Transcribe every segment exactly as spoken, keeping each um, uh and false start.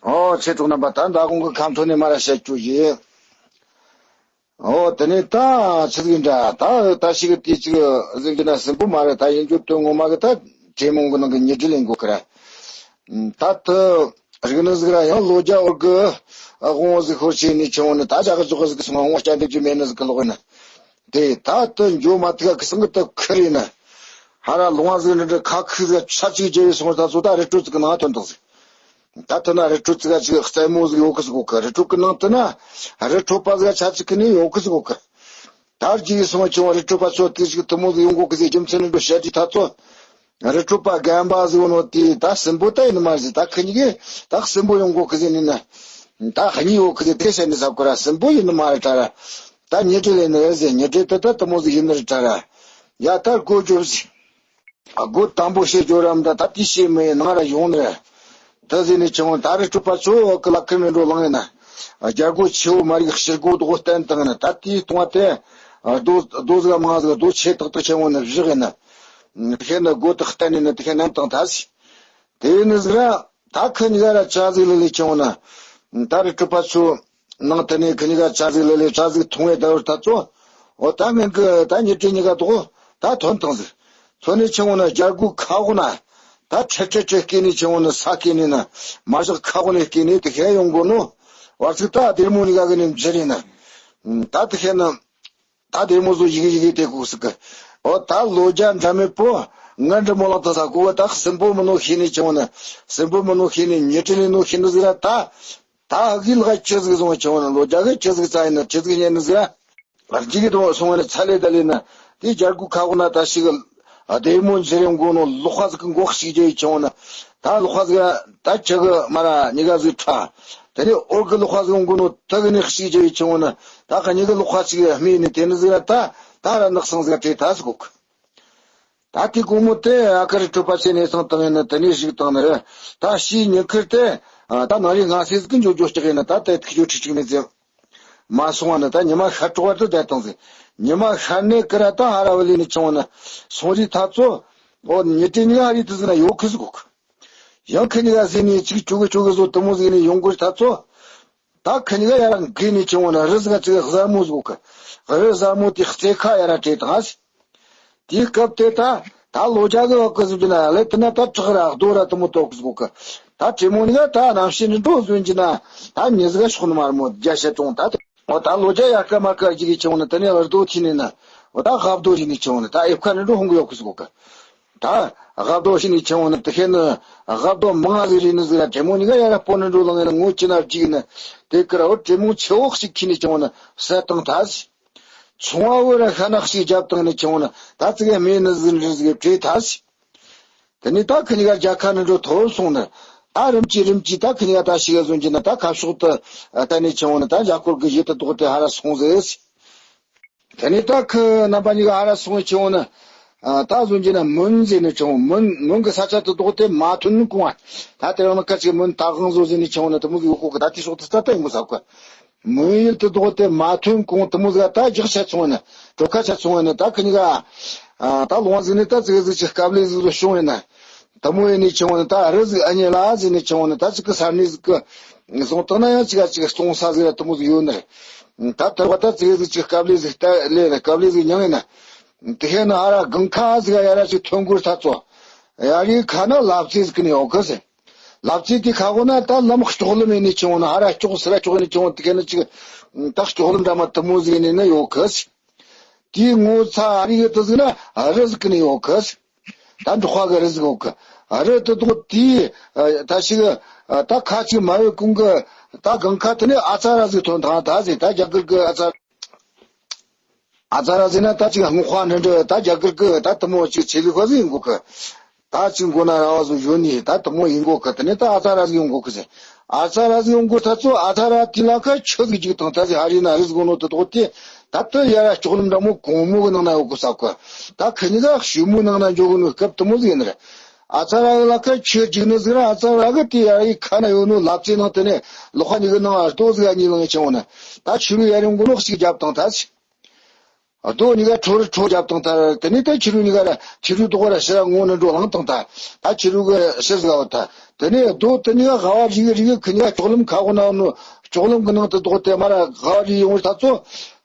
ཨོ་ཆེ་གྲོགས་རྣམ་པ། ད་མདང་དགོང་གི་ཁ་འཐོར་ནས་མར་ར་བཤད་རྒྱུ་ཡིན། ཨོ་དེ་ནས་ད་ཆི་ཟིག་འདྲ། ད་ད་ཞིག་དེ་ཅིག་ཟིན་གྱི་ན་སྲིན་པོ་མ་རེད། ད་ཡིན་རྒྱུ་དོན་ངོ་མ་གི་ད་གྲོས་མོལ་གི་ནང་གི་ཉི་སྒྲིལ་ཡིན་དགོས་ཀི་ར། ད་ད་རིག་ནི་ཟིག་ར་ཡང་ལོ་རྒྱ་འོར་གི་དབང་བོ་ཟིག་ཤོར་བྱས་ནས་ཆི་ཧོ་ནི་ད་ཇག་གི་ཇོག་གི་ཟིག་སོང་། དབང་བོ་སྐྱ་འདེབས་ཀྱི་མེད་ནི་ཟིག་གི་ལོག་ཡིན་ན། དེ་ད་དུ་འགྱོ་མ་ཐུག་གི་སང་གི་ད་ཁུར་ཡིན་ན། ཧ་ར་ལུང་བ་ཟིག་འདྲ་འདྲ་ཁ་ཁུག་ཟིག་ཆ་གཅིག་རྒྱལ་བའི་སོང་ད་ཚོ་ད་རི་ཁྲོད་ཅིག་གི་ནང་ཐོན་དང་ཟིག་ད་ཐོན་ན་རི་ཁྲོད་ཅིག་ག་ཅིག་རྩེ་མོ་ཟིག་ཡོད་གི་ཟིག་གོ་གི། རི་ཁྲོད་གི་ནང་དུ་ན་རི་ཁྲོད་པ་ཟིག་ཆ་གཅིག་གི་ནི་ཡོད་གི་ཟིག་གོ་གི། ད་རྒྱུ་ཡི་སོང་ཆུང་བ་རི་ཁྲོད་པ་ཚོ་དེ་ཅིག་དུ་མོ་ཟིག་ཡོང་གོ་གི་ཟིག་རྒྱུ་མཚན་འདྲ་བཤད་དུས་ད་ཚོ། རི་ཁྲོད་པ་རྒན་པ་ཟིག་ཡོད་ནོ་དེ་ད་སྲིན་པོ་ད་ཡིན་ནི་མ་རེད་ཟིག་ད་ཁི་གཉིས་ཀས་ད་སྲིན་པོ་ཡོང་གོ་གི་ཟིག་ནི་ན། ད་གཉིས་ཡོད་གི་ཟིག་དེ་བཤད་ནི་ཟ་གོ་ར། སྲིན་པོ་ཡིན་ནི་མ་རེད་ད་ར། ད་ཉི་སྒྲིལ་ཡིན་ནི་རེད་ཟིག་ཉི་སྒྲིལ་དེ་ད་དུ་མོ་ཟིག་ཡིན་ནི་རེད་ད་ར། ཡ་ད་གོ་རྒྱོབ་ཟིག་སྒོ་དམ་པོ་ཞེས་བརྗོད་རམ་ད་ད་དེ་ཞེས་མི་ཡི་ནང་ར་ཡོང་ནི་རེད། ད་ཟིན་ནི་ཆུང་བ་ད་རི་ཁྲོད་པ་ཚོ་གི་ལ་ཁུར་མི་འགྲོ་ལང་ཡིན་ན། རྒྱལ་སྒོ་ཆེ་བོ་མ་རིག་ཕྱིར་སྒོ་དོག་བསྟན་བཏང་ན་ད་དེའི་གཏོང་བ་དེ། རྡོ་རྡོ་ཟིག་མང་ཟིག་རྡོ་ཆེ་ཏག་ཏག་ཆེན་བོ་ནི་བཞག་ཡིན་ན། དེ་ནི་སྒོ་དག་བསྟན་ནས་ནི་དེ་ནམ་བཏང་ད་ཟིག་དེ་ནི་ཟིག་ར། ད་ཁི་གཉིས་ཀ་ར་ཇག་ཟིག་ལི་ལི་ཆེན་བོ་ན། ད་རི་ཁྲོད་པ་ཚོ། ནང་དེ་ནས་ཁི་གཉིས་ཀ་ཇག་ཟིག་ལི་ལི་ཇག་ཟིག་འཐུང་བའི་ཟླ་བར་ད་ཚོ། འོ་ད་ངན་གི་ད་ཉི་སྒྲིལ་གཉིས་ཀ་དོག་ད་ཐོན་བཏང་ཟིག་ཚོ་ནས་ཆེན་བོ་ན་རྒྱལ་སྒོ་ཁ་འོག་ན། ད་ཁྲེ་ཁྲེ་ཁྲེ་སྐྱེས་ནས་ཆེན་བོ་ན་ས་སྐྱེས་ནས་ན། མ་བཞག་ཁ་འོག་ནས་སྐྱེས་ནས་དེ་ཁས་ཡོང་གོ་ནོ། བར་ཚིག་ད་སྡེར་མོ་གཉིས་ཀ་གི་ནས་འཛིར་ཡིན་ན། ད་དེ་ཁས་ན། ད་དེ་མོ་ཟོ་ཡི་གེ་ཡི་གེ་དེ་གུག་སི་གི། འོ་ད་ལོ་རྒྱ་འདྲ་མེད་པོ། ང་འདྲ་མོ་ལ་ད་ས་གོ་བ་ད་སྲིན་པོ་མི་ནོ་ཤེས་ནི་ཆེ་བོ་ན། སྲིན་པོ་མི་ནོ་ཤེས་ནི་ཉི་ཁྲི་ནི་ནོ་ཤེས་ནི་ཟིག་ར་ད། ད་གི་ལ་ཆི་ཟིག་བཟུང་ཆེ་བོ་ན་ལོ་རྒྱ་གི་ཆི་ཟིག་ཙ་ཡིན་ན་ཆི་ཟིག་ཉན་ནི་ཟིག་ར། རྒྱུ་གི་དོ་སོང་བ་ན་ཚ་ལེ་ད་ལེ་ན། དེ་རྒྱལ་སྒོ་ཁ་བོ་ན་ད་ཞིག་སྡེར་མོ་འཛིན་རིང་མགོ་ནོ་ལོག་ཁ་ཟིག་གི་མགོ་ཞིག་རྒྱ་ཡི་ཆེ་བོ་ན། ད་ལོག་ཁ་ཟིག་ད་ཆི་གི་མ་ར་ཉི་ག་ཟིག་ཁྲ། དེ་ནས་འོར་གི་ལོག་ཁ་ཟིག་མགོ་ནོ་ད་གི་ནི་ཞིག་རྒྱ་ཡི་ཆེ་བོ་ན། ད་ག་ཉི་གི་ལོག་ཁ་ཟིག་སྨྲས་ནི་དེ་ནི་ཟིག་ར་ད་ད་ར་ནག་སང་ཟིག་བྲེ་ད་ཟིག་གོ་གི། ད་དེ་གོ་མོ་དེ་ཨ་ཁར་གྲུབ་པ་ཆེ་ནས་སང་བཏང་ཡིན་ན་དེ་ནས་ཞིག་བཏང་ནི་རེད། ད་ཕྱིའི་ཉི་ཁར་དེ་ད་ནང་རི་ང་སེ་ཟིག་གི་འཇོ་འཇོ་ལྕག་ཡིན་ན་ད་དེ་ཐིག་ཇོ་ཁྲི་ཁྲིག་ནས་ཟིག་མ་སོང་བ་ནི་ད་ཉི་མ་ཤར་གྲོགས་བར་དུ་བསྡད་བཏང་ཟིག་ཉི་མ་ཤར་ནས་ཀི་ར་ད་ཧ་ར་བ་ལི་ནི་ཆུང་བ་ནི་སོང་རི་ཐ་ཚོ། འོ་ཉི་ཏི་ཉི་ཧ་རི་དུ་ཟིག་ན་ཡོད་ཁི་ཟིག་གོ་ཁི། ཡང་ཁི་ཉི་ག་ཟིག་ནི་ཅིག་ཅུ་གི་ཅུ་གི་ཟོ་དུ་མོ་ཟིག་ནི་ཡོང་གི་རི་ཐ་ཚོ། ད་ཁི་ཉི་ག་ཡ་ར་འགི་ནི་ཆུང་བ་ནི་རི་ཟིག་ག་ཅིག་གཟར་མོ་ཟིག་གོ་ཁི། རི་གཟར་མོ་དེ་རྩེ་ཁ་ཡ་ར་བྲེ་དང་ཨ་ཟིག་དེའི་སྐབས་དེ་ད་ད་ལོ་རྒྱ་གི་བ་ཀི་ཟིག་གི་ན་ལེ་དེ་ན་ད་བྲག་ར་རྡོ་ར་དུ་མོ་ཏོག་ཟིག་གི། ད་དྲེ་མོ་ནི་ག་ད་གནམ་ཤིན་འགྲོ་ཟོན་གྱི་ན་ད་མྱི་ཟིག་ག་ཤོག་ནི་མ་ར་མོ་རྒྱ་ཤ་ཅུང་ད་དེ་འོ་ད་ལོ་རྒྱ་ཡར་ཀ་མར་ཀ་རྒྱུ་གི་ཆུང་ནི་དེ་ནས་རྡོ་ཐི་ནི་ན་འོ་ད་རྒབ་རྡོ་རི་ནི་ཆུང་ནི་ད་ཨེབ་ཁ་ནི་འགྲོ་ཧོང་གི་ཡོག་གི་ཟིག་གི། ད་རྒབ་རྡོ་ཤི་ནི་ཆུང་ནི་དེ་ཁེ་ནི་རྒབ་རྡོ་མང་ཟིག་རི་ནི་ཟིག་ལ་དྲེ་མོ་ནི་ག་ཡ་ར་སྤོ་ནི་འགྲོ་ལང་ནི་ངོ་ཅི་ན་རྒྱུ་གི་ནི་དེ་ཀི་ར་འོ་དྲེ་མོ་ཆེ་འོག་ཞིག་ཁི་ནི་ཆུང་ནི་ས་དང་ད་ཟིག་ཚོང་བ་བོ་ར་ཤ་ནག་ཞིག་རྒྱབ་བཏང་ནི་ཆུང་ན་ད་ཙི་གེ་སྨྲས་ནི་ཟིན་རི་ཟིག་བྲེ་ཐལ་སི། དེ་ནས་ད་ཁི་ཉི་ག་རྒྱལ་ཁ་ནི་འགྲོ་ཐོབ་སོང་ནི། ད་རིམ་གྱིས་རིམ་གྱིས་ད་ཁི་ཉི་ག་ད་ཞིག་ག་ཟོན་གྱི་ན་ད་ཁ་ཕྱོགས་དུ་ད་ནི་ཆུང་ན་ད་རྒྱ་སྐོར་གི་ཡུལ་དུ་ལྡོག་སྟེ་ཧ་ར་སོང་ཟེར་སི། དེ་ནས་ད་ཁི་རྣམ་པ་གཉིས་ཀ་ཧ་ར་སོང་ཆུང་ན། ད་ཟོན་གྱི་ན་མོན་ཟེར་ནི་ཆུང་མོན་མོན་གི་ས་ཆ་དུ་ལྡོག་སྟེ་མ་ཐོན་གོང་ཨ། ད་དེ་རིང་ནི་ཁ་ཅིག་མོན་ད་གང་ཟོ་ཟེར་ནི་ཆུང་ན་དུ་མོ་གི་ཡོད་ཁོག་གི་ད་དེ་ཕྱོགས་དུ་ས་ད་ཡིན་གོ་ས་གོ། མོན་ཡུལ་དུ་ལྡོག་སྟེ་མ་ཐོན་གོང་དུ་མོ་ཟིག་ད་རྒྱག་ཆ་ཚོང་ནི་གྲོ་ཁ་ཆ་ཚོང་ནི་ད་ཁི་ཉི་ག་ད་ལོང་ཟིག་ནི་ད་ཙིག་ཟིག་ཅིག་དཀའ་ལས་ཟིག་ཟོ་བྱུང་ཡིན་ན། དུ་མོ་ཡིན་ནི་ཆུང་ནི་ད་རི་ཟིག་ཨ་ཉེ་ལ་ཟིག་ནི་ཆུང་ནི་ད་ཅིག་གི་ས་གནས་ཟིག་གི་བཟུང་བཏང་ན་ཡང་ཅིག་ག་ཅིག་གི་སྟོང་ས་ཟིག་ལ་དུ་མོ་ཟིག་ཡོད་ནི་རེད། ད་དུ་བ་ད་ཙིག་ཟིག་ཅིག་དཀའ་ལས་ཟིག་ད་ལས་ནི་དཀའ་ལས་ཟིག་མྱངས་ཡིན་ན། དེ་ཧེ་ན་ཧ་ར་གང་ཁ་ཟིག་ཡ་ར་ཅིག་ཐོན་གོ་ད་ཚོ། ཡ་རི་ཁ་ན་ལབ་ཙེ་ཟིག་ནི་ཡོད་གི་ཟེར། ལབ་ཙེ་དེ་ཁ་གོ་ན་ད་ལམ་ལྕོག་ལམ་ཡིན་ནི་ཆུང་ན་ཧ་ར་ལྕོག་སི་ར་ལྕོག་ཡིན་ནི་ཆུང་དེ་ག་ནི་ཅིག་ད་ལྕོག་ལམ་འདྲ་མ་དུ་མོ་ཟིག་ནི་ནི་ཡོད་གི་ཟེར། དེའི་ངོ་ཚ་ཨ་རི་གི་དུ་ཟིག་ན་རི་ཟིག་ནི་ཡོད་གི་ཟེར། ད་འབྲོག་པ་གི་རི་ཟིག་ཡོད་གི། རི་དུ་དོག་དེའི་ད་ཞིག་ད་ཁ་ཅིག་མ་ཡོད་གོང་གི་ད་གང་ཁ་དུ་ནི་ཨ་ཙ་ར་ཟིག་ཐོན་དང་ད་ཟེར། ད་རྒྱ་གར་གི་ཨ་ཙ། ཨ་ཙ་ར་ཟེར་ན་ད་ཅིག་སྔོ་ཁ་འདྲ་འདྲ་ད་རྒྱ་གར་གི་ད་དུ་མོ་ཅིག་ཆེ་ལུགས་ཁ་ཟིག་ཡིན་གོ་གི། ད་ཅིག་མགོ་ན་ར་བ་ཟིག་ཡོད་ནི་ད་དུ་མོ་ཡིན་གོ་གི། དེ་ནས་ད་ཨ་ཙ་ར་ཟིག་ཡོང་གོ་གི་ཟེར། ཨ་ཙ་ར་ཟིག་ཡོང་གོ་ད་ཚོ་ཨ་ཙ་ར་དེ་ལ་ཁ་ཆུ་ཟིག་རྒྱུག་དང་ད་ཟིག་ཧ་རི་ན་རི་ཟིག་ནོ་དུ་དོག་དེ་ད་དུ་ཡ་ར་ལྕོག་ལམ་འདྲ་མོ་གོང་མོ་གི་ནང་ན་ཡོད་གོ་ས་གོ། ད་ཁི་ཉི་ག་ཤུ་མོ་ནང་ན་འཇོག་གི་ནོ་སྐབས་དུ་མོ་ཟིག་ཡིན་ནི་རེད། ཨ་ཙ་ར་གི་ལ་ཁ་ཆུ་རྒྱུག་ནི་ཟིག་ར་ཨ་ཙ་ར་གི་དེ་ཡ་ར་ཡི་ཁ་ན་ཡོད་ནོ་ལབ་ཙེ་ནང་དེ་ནས་ལོག་ཁ་ཉི་གི་ནང་ཨ་ལྟོ་ཟིག་ཨ་ཉི་ལང་ཆེ་འོ་ན་ད་ཆུ་རུ་ཡ་རི་མགོ་ལོག་ཞིག་རྒྱབ་དང་ད་ཟིག་རྡོ་གཉིས་ཀ་ཁྲོ་རུ་ཁྲོ་རྒྱབ་དང་ད་དེ་ནས་ད་ཁྱི་རུ་གཉིས་ཀ་ར་ཁྱི་རུ་དོག་ར་ཕྱི་ར་ངོ་ནས་འགྲོ་ལངས་དང་ད་ད་ཁྱི་རུ་གི་ཕྱི་ཟིག་བ་ད་ དེ་ནས་རྡོ་དེ་གཉིས་ཀ་ལྦ་བ་རིལ་རིལ་གི་ཁི་གཉིས་ཀ་ལྕོག་ལམ་ཁ་གོ་ན་ནོ། ལྕོག་ལམ་གི་ནང་དུ་རྡོ་དེ་མར་ར་ལྦ་བ་རིལ་ཡོང་བར་ཐག་ཚོ་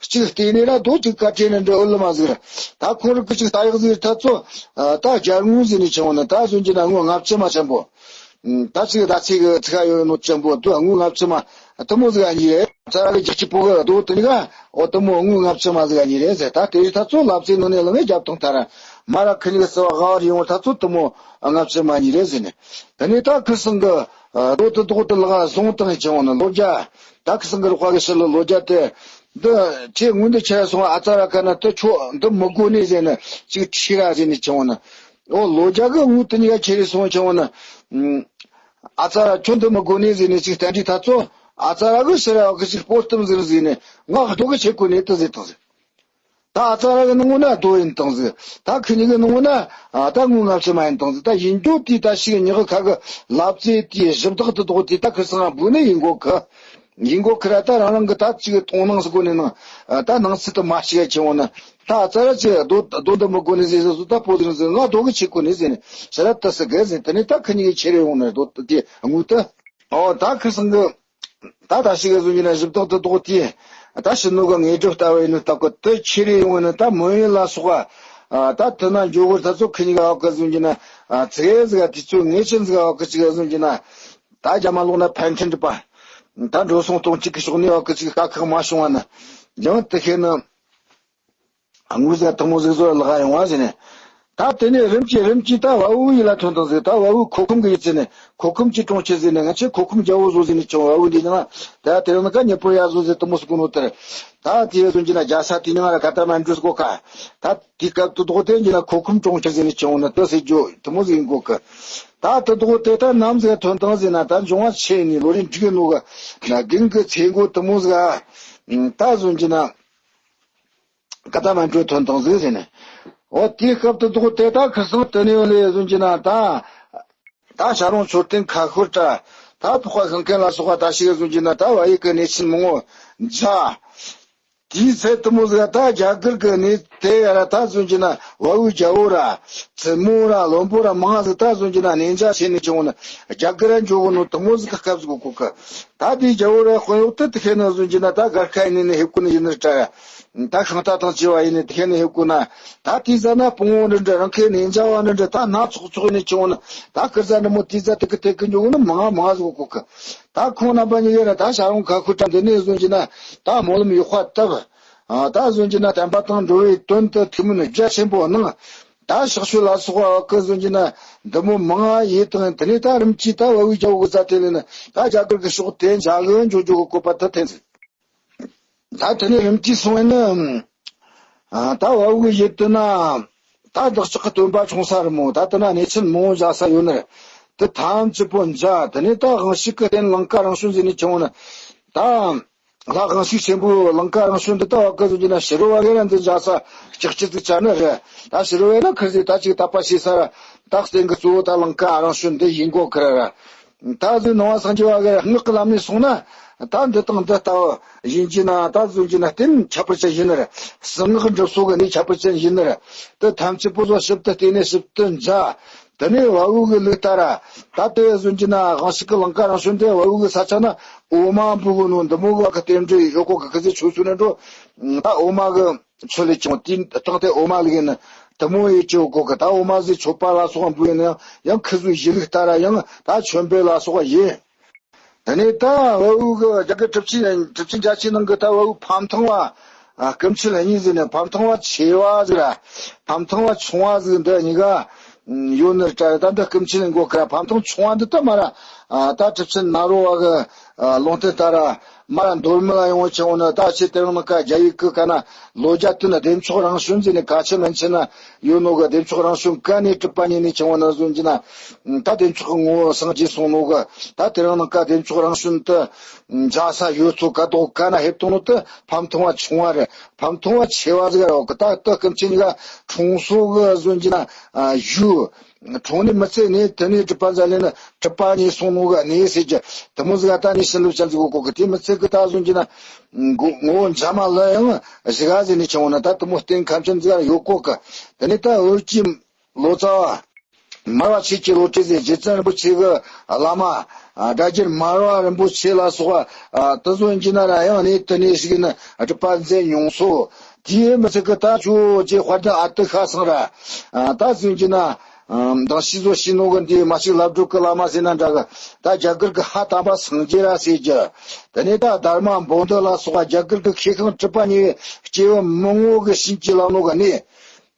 གཅིག་བལྟས་ནས་ར་རྡོ་གཅིག་ཀ་དྲས་ནས་འདྲ་འོ་ལ་མ་ཟིག་ར། ད་ཁོ་རང་གི་གཅིག་ལྟ་ཡག་ཟིག་ཐག་ཚོ་ད་རྒྱལ་དངུལ་ཟིག་ནས་ཆེ་བོ་ནི་ད་སོན་གྱི་ན་དངུལ་ལྔ་བཅུ་མ་ཆེན་པོ། ད་ཅིག་ད་ཅིག་ཚིག་ཡོད་ནོ་ཆེན་པོ་དུ་དངུལ་ལྔ་བཅུ་མ་དུ་མོ་ཟིག་ཨ་ཉི་རེད། ཚ་ར་གི་རྒྱལ་སྤྱི་པོ་གི་རྡོ་དེ་གཉིས་ཀ་འོ་དུ་མོ་དངུལ་ལྔ་བཅུ་མ་ཟིག་ཨ་ཉི་རེད་ཟེར། ད་དེ་རིགས་ཐག་ཚོ་ལབ་ཙེ་ནང་ནས་ལ་ངས་རྒྱབ་ཐང་ཐ་ར་མ་ར་ཁི་གཉིས་ཀ་སི་བ་ལྦ་བ་རིལ་ཡོང་བར་ཐག་ཚོ་དུ་མོ་ལྔ་བཅུ་མ་ཨ་ཉི་རེད་ཟེར་ནས། དེ་ནས་ད་ཁི་སང་གི་རྡོ་དུ་རྡོ་དུ་ལག་བཟུང་བཏང་ཆེ་བོ་ནི་ལོ་རྒྱ། ད་ཁི་སང་གི་རོགས་པ་གི་ཕྱི་ལ་ལོ་རྒྱ་དེ་འདི་ཁྱེད་དངུལ་འདི་ཁྱེར་སོང་ཨ་ཙ་ར་ཁ་ན་དུ་ཆོ་འདི་མི་དགོ་ནི་ཟེར་ནས་ཅིག་ཁྲིད་ར་ཟེར་ནས་ཆེ་བོ་ནི། འོ་ལོ་རྒྱ་གི་དངུལ་དེ་གཉིས་ཀ་ཁྱེར་རེ་སོང་ཆེ་བོ་ནི། ཨ་ཙ་ར་ཁྱོད་འདི་མི་དགོ་ནི་ཟེར་ནས་ཅིག་བསྟན་དུས་ཐ་ཚོ་ཨ་ཙ་ར་གི་ཕྱི་ར་གི་ཅིག་སྤོ་གཏམ་ཟེར་ཟེར་ནས་ང་རྡོ་གི་ཆེ་གོ་ནས་དུ་ཟེར་དང་ཟེར། ད་ཨ་ཙ་ར་གི་ནང་ན་རྡོ་ཡིན་དང་ཟིག་ད་ཁི་གཉིས་གི་ནང་ན་ད་དངུལ་ལྔ་བཅུ་མ་ཡིན་དང་ཟིག་ད་ཡིན་རྒྱུ་དེ་ད་ཞིག་ཉི་གི་ཁ་གི་ལབ་ཙེ་དེ་གཞི་བདག་ཏུ་དོག་དེ་ད་ཁི་སང་བུ་ནི་ཡིན་གོ་གི། ཡིན་གོ་ཁི་ར་ད་རང་རང་གི་ད་ཅིག་མཐོང་སྣང་ཟིག་གོ་ནས་ནང་ད་ནང་ཚུལ་དུ་མ་ཤེས་ཡ་ཆེ་བོ་ན་ད་ཨ་ཙ་ར་ཅིག་རྡོ་རྡོ་འདི་མི་གོ་ནས་ཟེར་ཟེར་སུ་ད་པོ་ཟེར་ཟེར་ང་རྡོ་གི་ཆེ་གོ་ནས་ཟེར་ནས་ཤ་ར་ད་སི་གི་ཟེར་དེ་ནས་ད་ཁི་གཉིས་གི་ཁྱེར་ཡོང་ནས་རྡོ་དེ་དངུལ་ད། ཨོ་ད་ཁི་སང་གི་ད་ད་ཞིག་གི་བཟོ་རྒྱུ་ན་གཞི་བདག་ཏུ་དོག་དེ་ད་ཕྱི་ནུ་གི་དངོས་གྲུབ་ལྟ་བུ་ཡིན་ནི་ལྟ་གི་དུ་ཁྱེར་རེ་ཡོང་ནི་ད་མོ་ཡིན་ལ་སོགས་པ་ད་དུ་ན་འཇོག་གི་ད་ཚོ་ཁི་གཉིས་ཀ་ཨོ་གི་བཟོ་རྒྱུ་ན་ཚེ་ཟིག་དུས་ཚོད་ངེས་ཅན་ཟིག་ཨོ་གི་ཅིག་བཟོ་རྒྱུ་ན་ད་རྒྱ་མ་ལོག་ན་ཕན་ཆེན་འགྲུབ་པ་ད་འགྲོ་སོང་གཏོང་གཅིག་གི་ཕྱོགས་ནས་ཨོ་གི་ཅིག་དཀའ་ཁག་མ་བྱུང་བ་ན་ཡང་དུ་ཤེས་ནི། དངོས་ཟིག་ཐུན་མོང་ཟིག་བཟོ་ལག་ཡོང་བ་ཟེར་ནས། ད་དེ་ནས་རིམ་གྱིས་རིམ་གྱིས་ད་བ་བུ་ཡིད་ལ་ཐོན་དང་ཟིག་ད་བ་བུ་ཁོ་ཁུམ་གི་ཡིད་ཚེ་ནས་ཁོ་ཁུམ་གྱི་གྲོང་ཁྱེར་ཟིག་ནས་ང་ཆེ་ཁོ་ཁུམ་རྒྱལ་བོ་བཟོ་ཟིག་ནས་བྱུང་བ་བུ་འདི་ནང་ད་དེ་རིང་ནི་ཀ་ཉེ་པོ་ཡ་བཟོ་ཟིག་དུ་མོ་སྐུ་ནོ་དེར། ད་དེ་ཟོན་གྱི་ན་རྒྱ་ས་དེ་ནང་ར་ཀ་ད་མ་འགྲུས་གོ་ཁ། ད་དེ་སྐབས་དུ་དོག་དེ་གྱི་ན་ཁོ་ཁུམ་གྲོང་ཁྱེར་ཟིག་ནས་བྱུང་ན་དུ་ཟིག་ཇོ་དུ་མོ་ཟིག་ཡིན་གོ་ཁ། ད་དུ་དོག་དེ་ད་ནམ་ཟིག་ཐོན་དང་ཟིག་ན་ད་འབྱུང་བ་ཆེ་ནས་ལོ་རིམ་འགྲིག་ནོ་ག་ན་དགུན་གི་ཚེ་མགོ་དུ་མོ་ཟིག་ད་ཟོན་གྱི་ན། ཀ་ད་མ་འགྲོ་ཐོན་དང་ཟིག་ཟེར་ནས། འོ་དེའི་སྐབས་དུ་དོག་དེ་ད་ཁི་སང་དུ་ནས་ལས་ཟུན་གྱི་ན་ད། ད་ཤ་རོང་མཆོད་རྟེན་ཁ་ཤོར་ད། ད་ཕོག་པ་ཤིང་མཁན་ལ་སོགས་པ་ད་ཞིག་ཟུན་གྱི་ན་ད་བ་ཡིག་གི་གནས་ཚུལ་མང་བོ་མཇལ། དེའི་ཚེ་དུ་མོ་ཟིག་ད་རྒྱ་གར་གི་གནས་དེ་ཡ་ར་ད་ཟུན་གྱི་ན་བ་བུ་རྒྱ་བོ་ར། བཙུན་མོ་ར་བློན་པོ་ར་མང་ཟིག་ད་ཟུན་གྱི་ན་གནས་མཇལ་བྱས་ནས་ཀྱང་ན་རྒྱ་གར་ར་འཇོག་གི་ནོ་དུ་མོ་ཟིག་གི་སྐབས་ཟིག་གོ་གི། ད་དེའི་རྒྱལ་བོ་ར་དཔོན་གཡོག་དེ་དེ་ཤེས་ནི་བཟོ་རྒྱུ་ན་ད་སྒར་ཁ་ཡིན་ནི་ནི་ཧེབ་གོ་ནི་ཡིན་ནི་དྲ། ད་ཤིང་རྟ་དང་བཅས་པ་ཡིན་ནི་དེ་ཤེས་ནི་ཧེབ་གོ་ན། ད་དེའི་ཟ་ན་སྤུང་བོ་འདྲི་འདྲི་རང་ཁའི་ནས་འཇའ་བ་འདྲི་འདྲི་ད་སྣ་ཚོགས་ཚོགས་ནི་ཆུང་ནི། ད་ཀིར་ཟ་འདྲི་མོ་དེའི་ཟ་དེ་ཀི་དེ་ཀི་འཇོག་ནི་མང་མང་བཟོ་གོ་ཀི། ད་ཁོང་རྣམ་པ་གཉིས་ཀ་ར་ད་ཤ་རོང་ཁ་ཁུ་དྲ་འདི་ནས་བཟོ་རྒྱུ་ན་ད་སྨོན་ལམ་ཡག་པ་བཏབ། ད་བཟོ་རྒྱུ་ན་བསྟན་པ་དང་འགྲོ་བའི་དོན་དུ་ཐུགས་སྨོན་རྒྱ་ཆེན་པོ་གནང་། ད་ཕྱག་ཤུལ་ལ་སོགས་པ་ཀི་བཟོ་རྒྱུ་ན་འདི་མོ་མང་ཡེ་དང་དེ་ནས་ད་རིམ་གྱིས་ད་བ་བུའི་རྒྱལ་བོ་གི་རྩ་དེ་ལས་ནི་ད་རྒྱ་གར་གི་ཕྱོགས་དེ་འཇའ་གི་འཇོག་འཇོག་གི་བཀོད་པ་ད་འཐེན་ཟིན། ད་དེ་ནས་རིམ་གྱིས་སོང་བས་ནི། ད་བ་བུ་གི་ཡུལ་དུ་ན། ད་བདག་ཅག་གི་སྟོན་པ་འཁྲུངས་ས་རི་མོ་ད་དེ་ན་གནས་ཚུལ་མང་བོ་བཞག་ས་ཡོད་ནི་རེད། དེ་ཐམས་ཅད་པོ་མཇལ་དེ་ནས་ད་དབང་ཕྱུག་གི་རྟེན་ལང་ཀ་རང་བྱོན་ཟེར་ནས་བྱུང་ནི། ད། ལྷ་དབང་ཕྱུག་ཆེན་པོ་ལང་ཀ་རང་བྱོན་འདི་ད་བ་ཀི་ཟེར་རྒྱུ་ན་ཕྱི་རོལ་བ་གི་ར་འདི་མཇལ་ས་ལྕགས་ཀྱི་ཙིག་ཆ་ནི་རེད། ད་ཕྱི་རོལ་བས་ན་ཁིར་ཟིག་ད་ཅིག་དད་པ་བྱེད་ས་ར་ད་རྟེན་གི་གཙོ་བོ་ད་ལང་ཀ་རང་བྱོན་འདི་ཡིན་གོ་ཁིར་ར། ད་ཟོས་ནང་བ་སངས་རྒྱས་བ་གི་སྔགས་ཀྱི་ལམ་ནས་སོང་ན། ད་འདི་དང་འདི་ལྟ་བུ་ཡིན་གྱི་ན་ད་ཟོས་གྱི་ན་རྟེན་ཁྱད་པར་ཅན་ཡིན་ནི་རེད། གསང་སྔགས་འགྲུབ་སོ་གི་གནས་ཁྱད་པར་ཅན་ཡིན་ནི་རེད། དེ་ཐམས་ཅད་པོ་ཟོ་ཞིབ་ཏུ་བལྟས་ནས་ཞིབ་ཏུ་མཇལ། དེ་ནས་བ་བུ་གི་ལུགས་ལྟར། ད་ལྟ་ཟོས་གྱི་ན་དབང་ཕྱུག་གི་ལང་ཀ་རང་བྱོན་དེ་བ་བུ་གི་ས་ཆ་ན་འོ་མ་འབུ་གི་ནོ་འདི་མོ་གི་རྟེན་འབྲེལ་ཡོད་གོ་གི་ཁི་ཟིག་ཆོས་ཚུལ་ནས་འགྲོ། ད་འོ་མ་གི་ཚོད་ལས་ཀྱང་དེའི་སྟེང་དེ་འོ་མ་ལུག་ཡིན་ན་དུ་མོ་ཡེ་ཅི་ཡོད་གོ་གི། ད་འོ་མ་ཟིག་མཆོད་པ་ལ་སོགས་འབུལ་ཡིན་ན་ཡང་ཡང་ཁི་ཟོའི་གཞི་ལུགས་ལྟར་ཡང་ད་མཆོད་འབུལ་ལ་སོགས་ཡིན། དེ་ནས་ད་བ་བུ་གི་རྒྱ་གར་གྲུབ་ཆེན་གྲུབ་ཆེན་རྒྱ་ཆེ་ནང་གི་ད་བ་བུ་ཕམ་ཐང་བ། སྐུ་མཆེད་གཉིས་ཟེར་ནས་ཕམ་ཐང་བ་ཆེ་བ་ཟེར་ར། ཕམ་ཐང་བ་ཆུང་བ་ཟེར་འདི་གཉིས་ཀ་ཡོད་ནི་རེད་དྲ། ད་འདི་སྐུ་མཆེད་མགོ་ཁ་ཕམ་ཐང་ཆུང་བ་འདི་ད་མ་ར། ད་གྲུབ་ཆེན་ནཱ་རོ་བ་གི་ལུང་བསྟན་ལྟར་མ་ར་མདོ་སྨད་ལ་ཡོང་བ་ཆེ་བོ་ནི་ད་ཆེ་དེ་རིང་ནི་ཀ་རྒྱ་ཡིག་གི་ཀ་ན་ལོ་རྒྱ་དུ་ན་བདེ་མཆོག་རང་བྱོན་ཟེར་ནས་ཀ་ཆེ་མན་ཆེ་ན་ཡོད་ནོ་གི། བདེ་མཆོག་རང་བྱོན་ཀ་ནས་གྲུབ་པ་ཉིད་ནས་ཆེ་བོ་ནི་ཟོན་གྱི་ན་ད་བདེ་མཆོག་གི་ངོ་བོ་སངས་རྒྱས་སོང་ནོ་གི། ད་དེ་རིང་ནི་ཀ་བདེ་མཆོག་རང་བྱོན་དུ་མཇལ་ས་ཡོད་ཚོ་ཀ་དོག་ཀ་ན་ཧེབ་ཐོང་ནོ་དུ་ཕམ་ཐང་བ་ཆུང་བ་རེད། ཕམ་ཐང་བ་ཆེ་བ་ཟིག་ར་བ་གི། ད་ལྟ་སྐུ་མཆེད་གཉིས་ཀ་འཁྲུངས་སོ་གི་ཟོན་གྱི་ན་ཡུལ། འཁྲུངས་ནས་མི་ཚེ་ནས་དེ་ནས་གྲུབ་པ་མཛད་ལས་ནི་གྲུབ་པ་ཉིད་སོང་ནོ་གི་གནས་ཟེར་གྱི་དུ་མོ་ཟིག་ད་ནས་བྱིན་རླབས་ཅན་ཟིག་གོ་གི། དེ་མི་ཚེ་གི་ད་ཟོན་གྱི་ན་ངོ་ངོ་བོ་འཇམ་མ་ལ་ཡང་ཟིག་ག་ཟེར་ནས་ཆེ་བོ་ན་ད་དུ་མོ་རྟེན་ཁམས་ཅན་ཟིག་ར་ཡོད་གོ་གི། དེ་ནས་ད་འོལ་གྱི་ལོ་ཙཱ་བ། མར་པ་ཆོས་ཀྱི་བློ་གྲོས་ཟེར། རྗེ་བཙུན་རིན་པོ་ཆེ་གི་བླ་མ། ཨ། སྒྲ་བསྒྱུར་མར་པ་རིན་པོ་ཆེ་ལ་སོགས་པ། ཨ། དེ་ཚོ་ཡིན་གྱི་ན་ར་ཡང་གནས་དེ་ནས་ཞིག་ནས་སྒྲུབ་པ་མཛད་མྱོང་སོ། དེའི་མི་ཚད་ཀྱི་ད་ཁྱོད་རྗེ་དཔལ་ལྡན་ཨ་ཏི་ཤ་ཚང་ར། ཨ། ད་ཟིན་གྱི་ན། ཨ། མདང་ཞིག་བཟོ་ཤེས་ནོ་གི་འདི་མ་ཞིག་ལབ་སྒྲུབ་ཀྱི་བླ་མ་ཟེར་ན་འདྲ་གི། ད་རྒྱ་གར་གྱི་ཕ་དམ་པ་སངས་རྒྱས་ར་ཟེར་གྱི། དེ་ནས་ད་དྷརྨ་བོ་དྷི་ལ་སོགས་པ་རྒྱ་གར་གྱི་མཁས་ཤིང་གྲུབ་པ་ཉེ་བའི་སྐྱེས་བུ་མང་བོ་གི་བྱིན་གྱིས་བརླབས་ནོ་གི་གནས།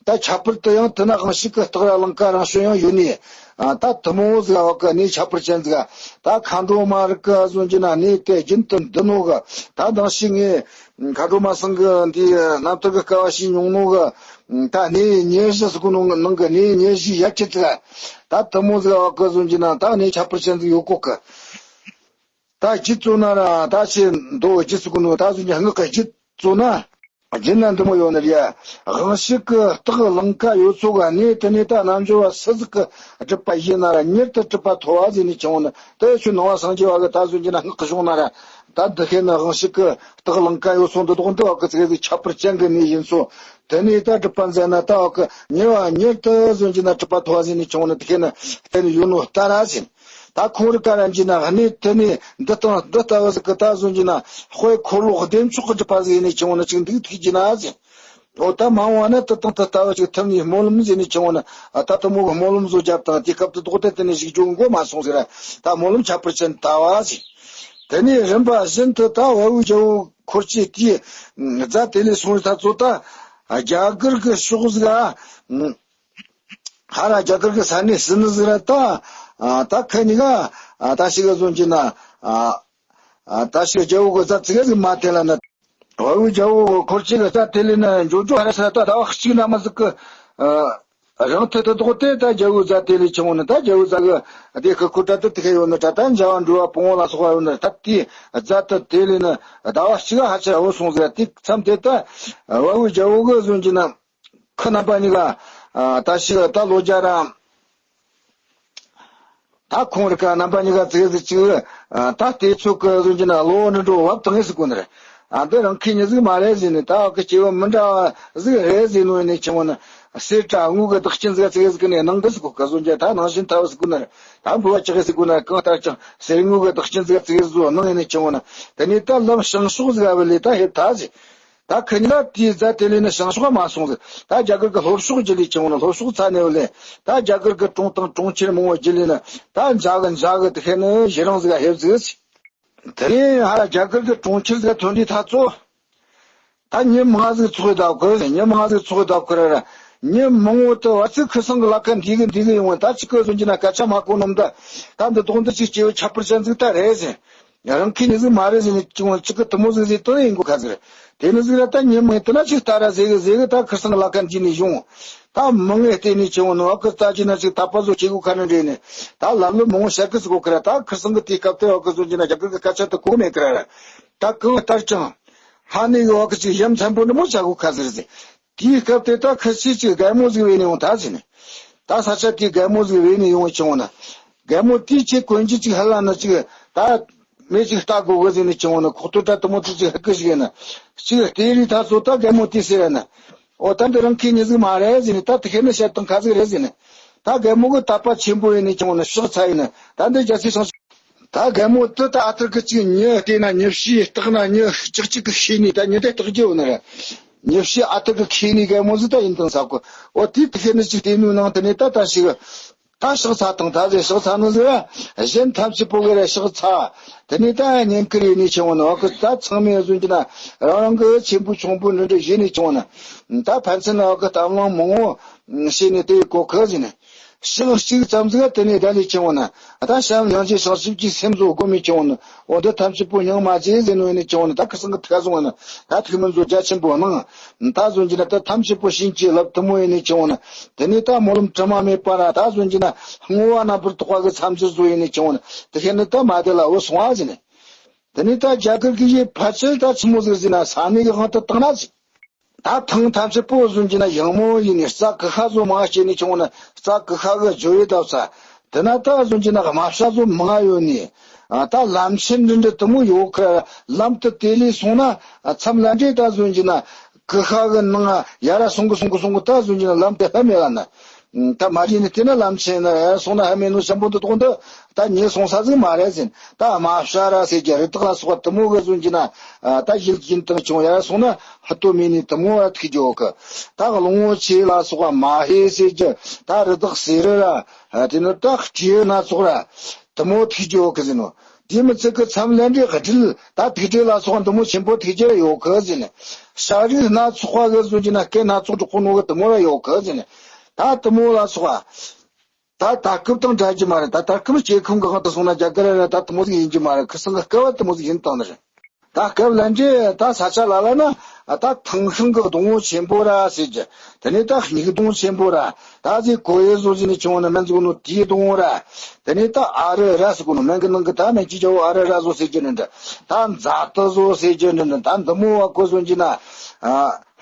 ད་ཁྱད་པར་དུ་ཡང་དེ་ན་དབང་ཕྱུག་གི་སྟག་ར་ལང་ཀ་རང་བྱོན་ཡང་ཡོད་ནི། ཨ། ད་དེ་མོ་ཟིག་བ་གི་གནས་ཁྱད་པར་ཅན་ཟིག། ད་མཁའ་འགྲོ་མ་རིགས་གི་ཟོན་གྱི་ན་གནས་དེ་རྒྱུན་དུ་འདུ་ནོ་གི། ད་མདང་ཞིག་ངས་མཁའ་འགྲོ་མ་སང་གི་འདི་རྣམ་ཐར་གི་སྐལ་བ་ཞིག་མྱོང་ནོ་གི། ད་གནས་ཉེར་བཞི་ཟིག་གོ་ནོ་ནང་གི་གནས་ཉེར་བཞི་ཡ་ཁྱེད་ཟིག། ད་དེ་མོ་ཟིག་བ་གི་ཟོན་གྱི་ན་ད་གནས་ཁྱད་པར་ཅན་ཟིག་ཡོད་གོ་གི། ད་རྒྱུད་གཙོ་ན་ར་ད་ཆེ་མདོ་རྒྱུད་ཟེར་གོ་ནོ་ད་ཟོན་གྱི་སྔགས་ཀྱི་རྒྱུད་གཙོ་ན། རྒྱུད་ན་འདི་མོ་ཡོད་ནི་རེད། དབང་ཕྱུག་གི་སྟག་ལང་ཀ་ཡོད་ཚོ་ག་གནས་དེ་ནས་ད་རྣལ་འབྱོར་བ་སུ་ཟིག་གི་སྒྲུབ་པ་ཡིན་ན་ར་མྱུར་དུ་གྲུབ་པ་ཐོབ་བ་ཟེར་ནས་ཆུང་བ་ནི། དེ་ཆུ་ནང་བ་སངས་རྒྱས་བ་གི་ད་ཟོན་གྱི་ན་སྔགས་ཀྱི་གཞུང་ན་ར། ད་འདི་ཤེས་ནི་དབང་ཕྱུག་གི་སྟག་ལང་ཀ་ཡོད་ཚོ་འདི་དོག་འདི་བ་གི་ཙིག་གེ་ཟིག་ཁྱད་པར་ཅན་གི་གནས་ཡིན་ཚོ། དེ་ནས་ད་སྒྲུབ་པ་མཛད་ན་ད་བ་གི་མྱུར་བ་མྱུར་དུ་ཟོན་གྱི་ན་གྲུབ་པ་ཐོབ་བ་ཟེར་ནས་ཆུང་བ་ནི་དེ་ཤེས་ནི་དེ་ནི་ཡོད་ནོ་ལྟ་ར་ཟེར། ད་ཁོང་རི་ཀ་ར་འཇི་ན་གནས་དེ་ནས་འདི་དང་འདི་ལྟ་བུ་ཟིག་གི་ད་ཟོན་གྱི་ན་དཔལ་འཁོར་ལོ་བདེ་མཆོག་གི་སྒྲུབ་པ་ཟིག་ནས་ཆུང་བ་ན་ཅིག་འདུག་ཐུག་གྱི་ན་ཟེར། འོ་ད་མ་འོངས་ན་དེ་དང་དེ་ལྟ་བུ་ཅིག་ཐུབ་ནས་སྨོན་ལམ་ཟེར་ནས་ཆུང་བ་ན། ཨ། ད་དེ་མོ་གི་སྨོན་ལམ་བཟོ་རྒྱབ་དང་དེ་སྐབས་དུ་དོག་དེ་དེ་ནས་ཞིག་འཇོག་མགོ་མ་སོང་ཟེར། ད་སྨོན་ལམ་ཁྱད་པར་ཅན་ལྟ་བ་ཟེར། དེ་ནས་རིམ་པ་བཞིན་དུ་ད་བལ་བོའི་རྒྱལ་པོ་འཁོར་བཅས་དེའི་རྫ་དེ་ལས་སོང་རི་ཐ་ཚོ་ད་རྒྱ་གར་གི་ཕྱོགས་ཟིག་ཨ། ཧ་ར་རྒྱ་གར་གི་ས་གནས་སུ་ནི་ཟིག་ར་ད། ཨ། ད་ཁ་ཉིག་ག་ཨ། ད་ཞིག་ག་ཟོན་གྱི་ན། ཨ། ཨ། ད་ཞིག་རྒྱལ་པོ་གི་རྫ་ཙི་ག་ཟིག་མ་དེ་ལ་ན། བལ་བོའི་རྒྱལ་པོ་འཁོར་བཅས་གི་རྫ་དེ་ལས་ན་འགྱོ་འགྱོ་ཧ་ར་ས་ད་ཟླ་བ་གཅིག་ན་མ་ཟིག་གི། ཨ། རང་ཐད་དུ་དོག་དེ་ད་རྒྱལ་པོའི་རྫ་དེ་ལས་ཆུང་བ་ན་ད་རྒྱལ་པོའི་རྫ་གི་དེ་ཁི་ཁུ་ད་དུ་དེ་ཁ་ཡོད་ན་ད་ད་འཇའ་བ་འགྲོ་བ་སྤོང་བ་ལ་སོགས་པ་ཡོད་ན་ད་དེ་རྫ་དུ་དེ་ལས་ན་ཟླ་བ་གཅིག་ཧ་ཆ་འོ་སོང་ཟིག་དེ་མཚམས་དེ་ད་བལ་བོའི་རྒྱལ་པོ་གི་ཟོན་གྱི་ན། ཁོ་རྣམ་པ་གཉིས་ཀ། ཨ། ད་ཞིག་ད་ལོ་བརྒྱ་ར། ད་ཁོང་རི་ཀ་རྣམ་པ་གཉིས་ཀ་ཙིག་ཙིག་ཅིག་ཨ། ད་ལྟའི་ཚོད་ཀྱི་ཟོན་གྱི་ན་ལོ་འདི་འགྲོ་བབ་བཏང་ངེས་སུ་གོ་ནི་རེད། ཨ། འདི་རང་ཁའི་མྱི་ཟིག་མ་རེད་ཟེར་ནས་ད་གི་སྐྱེ་བོ་མི་འདྲ་བ་ཟིག་རེད་ཟེར་ནོ་ནས་ཆུང་བ་ན། སེར་བཀྲ་དངུལ་གི་བདག་ཅན་ཟིག་ཙིག་ཟིག་གི་ནས་ནང་འདི་ཟིག་གོ་ག་ཟོན་གྱི་ད་ནང་བཞིན་ཐབས་ཟིག་གོ་ནི་རེད། ད་འབུལ་བ་ཅི་གི་ཟིག་གོ་ན་གང་ལྟར་ཀྱང་སེར་དངུལ་གི་བདག་ཅན་ཟིག་ཙིག་ཟིག་ནང་ཡིན་ནས་ཆུང་བ་ན། དེ་ནས་ད་ལམ་བྱང་ཕྱོགས་ཟིག་ཨ་བ་ལས་ད་ཧེ་ད་ཟིག་ད་ཁ་ཉིན་ལ་དེའི་རྫ་དེ་ལས་ནི་བྱང་ཕྱོགས་མ་སོང་ཟིག་ད་རྒྱ་གར་གི་ལྷོ་ཕྱོགས་རྒྱུད་ལས་ཆུང་བ་ན་ལྷོ་ཕྱོགས་ཚ་ནས་བ་ལས་ད་རྒྱ་གར་གི་གྲོང་དང་གྲོང་ཁྱེར་མང་བོ་རྒྱུད་ལས་ནི་ད་འཇའ་གི་འཇའ་གི་དེ་ཁ་ནི་གཞི་རང་ཟིག་ཧེབ་ཟིག་ཟིག་དེ་ནས་ཧ་ར་རྒྱ་གར་གི་གྲོང་ཁྱེར་ཟིག་ཐོན་དུས་ད་ཚོ། ད་ཉི་མ་ཟིག་ཚོགས་ད་ཁོ་ཉི་མ་ཟིག་ཚོགས་ད་ཁོ་ར་ར། ཉི་མང་བོ་དུ་བ་ཚིག་ཁུ་སང་གི་ལ་ཁ་འདི་གི་འདི་གི་ཡོང་བ་ད་ཅི་གི་ཟོན་གྱི་ན་སྐད་ཆ་མ་གོ་ནོམ་ད། ད་འདི་དོག་འདི་ཅིག་སྐྱེ་བོ་ཁྱད་པར་ཅན་ཟིག་ད་རེད་ཟེར། རང་ཁའི་མྱི་ཟིག་མ་རེད་ཟེར་ནས་ཅི་ངོ་ཅི་གི་དུ་མོ་ཟིག་ཟེར་དོན་ཡིན་གོ་ཁ་ཟིག་རེད། དེ་ནི་ཟིག་ར་ད་ཉི་མ་ཡིན་དུ་ན་ཅིག་ད་ར་ཟེ་གི་ཟེ་གི་ད་ཁུ་སང་གི་ལ་ཁ་འདི་ནས་ཡོང་། ད་མང་ངེ་བལྟས་ནས་ཆེ་བོ་ནི་བ་ཁུ་ད་ཅི་ན་ཅིག་ད་པ་ཟོ་ཁྱེད་གོ་ཁ་ནི་འདྲེ་ནས་ད་ལ་ལོ་མང་བོ་ཤ་ཀི་ཟིག་གོ་ཁ་ར་ད་ཁུ་སང་གི་དེའི་སྐབས་དེ་བ་ཁུ་ཟོ་གྱི་ན་རྒྱ་གར་གི་སྐད་ཆ་དུ་གོ་མེད་ཁ་ར་ར། ད་གང་ལྟར་ཀྱང་། ཧ་ནི་གི་བ་ཁུ་ཅིག་ཡ་མཚན་པོ་འདི་མོ་བྱ་གོ་ཁ་ཟེར་ཟེར། དེའི་སྐབས་དེ་ད་ཁུ་སི་ཅིག་རྒན་མོ་ཟིག་བས་ནས་འོང་ད་ཟེར་ནས། ད་ས་ཆ་དེའི་རྒན་མོ་ཟིག་བས་ནས་ཡོང་བ་བྱུང་བ་ན། རྒན་མོ་དེའི་ཆེད་གོན་རྒྱུ་ཅིག་ཧ་ལ་ན་ཅིག་ད་མེ་ཅིག་ལྟ་དགོ་གི་ཟེར་ནས་བྱུང་བ་ན་ཁོག་ཏུ་ད་དུ་མོ་དེ་ཅིག་ཧ་ཀི་ཞིག་ཡིན་ན། ཅིག་དེ་རིགས་ད་ཚོ་ད་རྒན་མོ་དེ་ཟེར་ན། ཨོ་ད་འདི་རང་ཁའི་མྱི་ཟིག་མ་རེད་ཟེར་ནས་ད་དེ་ཁེ་ན་བཤད་སྟངས་ཁ་ཟིག་རེད་ཟེར་ནས། ད་རྒན་མོ་གི་དད་པ་ཆེན་པོ་ཡིན་ནས་བྱུང་བ་ན་ཕྱག་འཚལ་ཡིན་ན་ད་འདི་རྒྱལ་སྲས་སངས། ད་རྒན་མོ་དེ་ད་ཨ་ཐུར་གི་ཅིག་ཉི་བལྟས་ན་ཉི་ཕྱིས་བརྟག་ན་ཉི་ལྕགས་ཅིག་གི་ཤེས་ནས་ད་ཉི་དེ་བརྟག་རྒྱུ་ཡོད་ན་ར། ཉི་ཕྱིས་ཨ་ཐུར་གི་ཁེ་ནས་རྒན་མོ་ཟིག་ད་ཡིན་དང་ཟབ་གོ། འོ་དེ་དེ་ཤེས་ནི་ཅིག་དེ་ནུས་ནང་དེ་ནས་ད་ད་ཞིག་ད་ཕྱག་འཚལ་དང་ད་ཟེ་ཕྱག་འཚལ་ནི་ཟིག་ར་གཞན་ཐམས་ཅད་པོ་གི་ར་ཕྱག་འཚལ། དེ་ནས་ད་ཉན་ཀི་རེ་ནས་ཆེ་བ་ནི་བ་གི་ད་ཚང་མས་བཟུང་གི་ན་རང་རང་གི་ཆེན་པོ་ཆུང་པོ་འདྲ་འདྲ་བཞེས་ནས་ཆེ་བ་ནི་ད་ཕན་ཚུན་ན་བ་གི་གཏམ་གླེང་མང་བོ་བྱས་ནས་དེ་གོ་ཁ་ཟིན་ནས། ཕྱག་གཅིག་ཙམ་ཟིག་དེ་ནས་ད་ལས་ཆེ་བ་ན། ད་བྱམས་སྙིང་རྗེ་བྱང་ཆུབ་ཀྱི་སེམས་བཟོ་དགོས་མི་ཆེ་བ་ན། འོ་འདི་ཐམས་ཅད་པོ་སྙིང་མ་རྗེ་ཟེར་ནོ་ཡིན་ནི་ཆེ་བ་ན། ད་ཁུ་སང་གི་ཐུགས་བཟུང་བ་ན། ད་ཐུགས་སྨོན་མཛོད་རྒྱ་ཆེན་པོ་གནང་། ད་བཟུང་གྱི་ན་ད་ཐམས་ཅད་པོ་བྱིན་གྱིས་བརླབས་དུ་མོ་ཡིན་ནི་ཆེ་བ་ན། དེ་ནས་ད་སྨོན་ལམ་དྲི་མ་མེད་པ་ར་ད་བཟུང་གྱི་ན། བསྔོ་བ་རྣམ་པར་དག་པ་གི་མཚམས་སྦྱོར་བཟོ་ཡིན་ནི་ཆེ་བ་ན། དེ་ཁེ་ནི་ད་མ་དེ་ལ་འོ་སོང་བ་ཟིན་ནི། དེ་ནས་ད་རྒྱ་གར་གི་ཡེ་ཕལ་ཆེར་ད་ཆི་མོ་ཟིག་ཟིན་ན་ས་གནས་གི་དབང་དུ་བཏང་ན་ཟིན། ད་ཐང་ཐམས་ཅད་པོ་བཟུང་གྱི་ན་ཡང་མོ་ཡིན་ནི་རྩྭ་ཀུ་ཤ་བཟོ་མང་སྐྱེས་ནི་ཆུང་ན་རྩྭ་ཀུ་ཤ་གི་ཇོ་ཡི་ལྟ་ས། དེ་ན་ད་བཟུང་གྱི་ན་རྨ་བྱ་བཟོ་མང་ཡོད་ནི། ཨ། ད་ལམ་ཆེན་འདྲི་འདྲི་དུ་མོ་ཡོད་ཁ་ལམ་དུ་དེ་ལས་སོང་ན། ཨ། མཚམས་ལ་འདྲེ་ད་བཟུང་གྱི་ན་ཀུ་ཤ་གི་ནང་ཡ་ར་སོང་གི་སོང་གི་སོང་གི་ད་བཟུང་གྱི་ན་ལམ་དེ་ལྷ་མེད་ལ་ན། ད་མ་རེད་ནི་དེ་ན་ལམ་ཆེན་ན་ཡར་སོང་ན་ཧ་མེད་ནོ་ཆེན་པོ་འདི་དག་འདི་ད་ཉེ་སོང་ས་ཟིག་མ་རེད་ཟིན། ད་རྨ་བྱ་ར་ཟེར་གྱི་རི་དྭགས་ལ་སོགས་པ་དེ་མོ་གི་བཟོ་གྱི་ན་ད་ཡིད་ཀྱིན་དང་བྱུང་ཡར་སོང་ན་ཧ་ཏོ་མེད་ནི་དེ་མོ་ར་ཐུག་རྒྱུ་ཡོད་གི། ད་གླང་པོ་ཆེ་ལ་སོགས་པ་མ་ཧེ་ཟེར་གྱི་ད་རི་དྭགས་ཟེར་རི་ར་དེ་ནི་ད་སྤྲེའུ་སྣ་ཚོགས་ར་དེ་མོ་ཐུག་རྒྱུ་ཡོད་གི་ཟིན་ནོ། དེ་མི་ཚད་ཀི་མཚམས་ལན་འདྲེ་ག་དྲིལ་ད་དུག་སྦྲུལ་ལ་སོགས་འདི་མོ་ཆེན་པོ་ཐུག་རྒྱུ་ཡོད་གི་ཟེར་ནས། ཤ་རུས་སྣ་ཚོགས་པ་གི་བཟོ་གྱི་ན་སྐད་སྣ་ཚོགས་སྒྲོག་གོ་ནོ་གི་དེ་མོ་ར་ཡོད་གི་ཟེར་ནས། ད་དེ་མོ་ལ་སོགས་པ། ད་ད་སྐབས་དང་འདྲ་རྒྱུ་མ་རེད། ད་ད་སྐབས་སྐྱེ་ཁམས་གི་དབང་དུ་སོང་ན་རྒྱ་གར་ར་ད་དེ་མོ་ཟིག་ཡིན་རྒྱུ་མ་རེད། ཁི་སང་གི་སྐབས་བ་དེ་མོ་ཟིག་ཡིན་བཏང་ནི་རེད། ད་སྐབས་ལན་འདྲེ་ད་ས་ཆ་ལ་ལ་ན་ད་ཐང་ཤིང་གི་སྡོང་བོ་ཆེན་པོ་ར་ཟེར་རྒྱུ། དེ་ནས་ད་སྙིགས་སྡོང་ཆེན་པོ་ར། ད་ཟིག་གོ་ཡེ་བཟོ་ཟིན་ནས་ཆུང་བ་ན་སྨན་ཟིག་ནོ་དེའི་སྡོང་བོ་ར། དེ་ནས་ད་ཨ་རུ་ར་ཟེར་གོ་ནོ་སྨན་གི་ནང་གི་ད་སྨན་གྱི་རྒྱལ་པོ་ཨ་རུ་ར་བཟོ་ཟེར་རྒྱུ་ནི་འདྲ། ད་མཛའ་ཏི་བཟོ་ཟེར་རྒྱུ་ནི་འདྲ། ད་འདི་མོ་བ་གོ་བཟོ་གྱི་ན།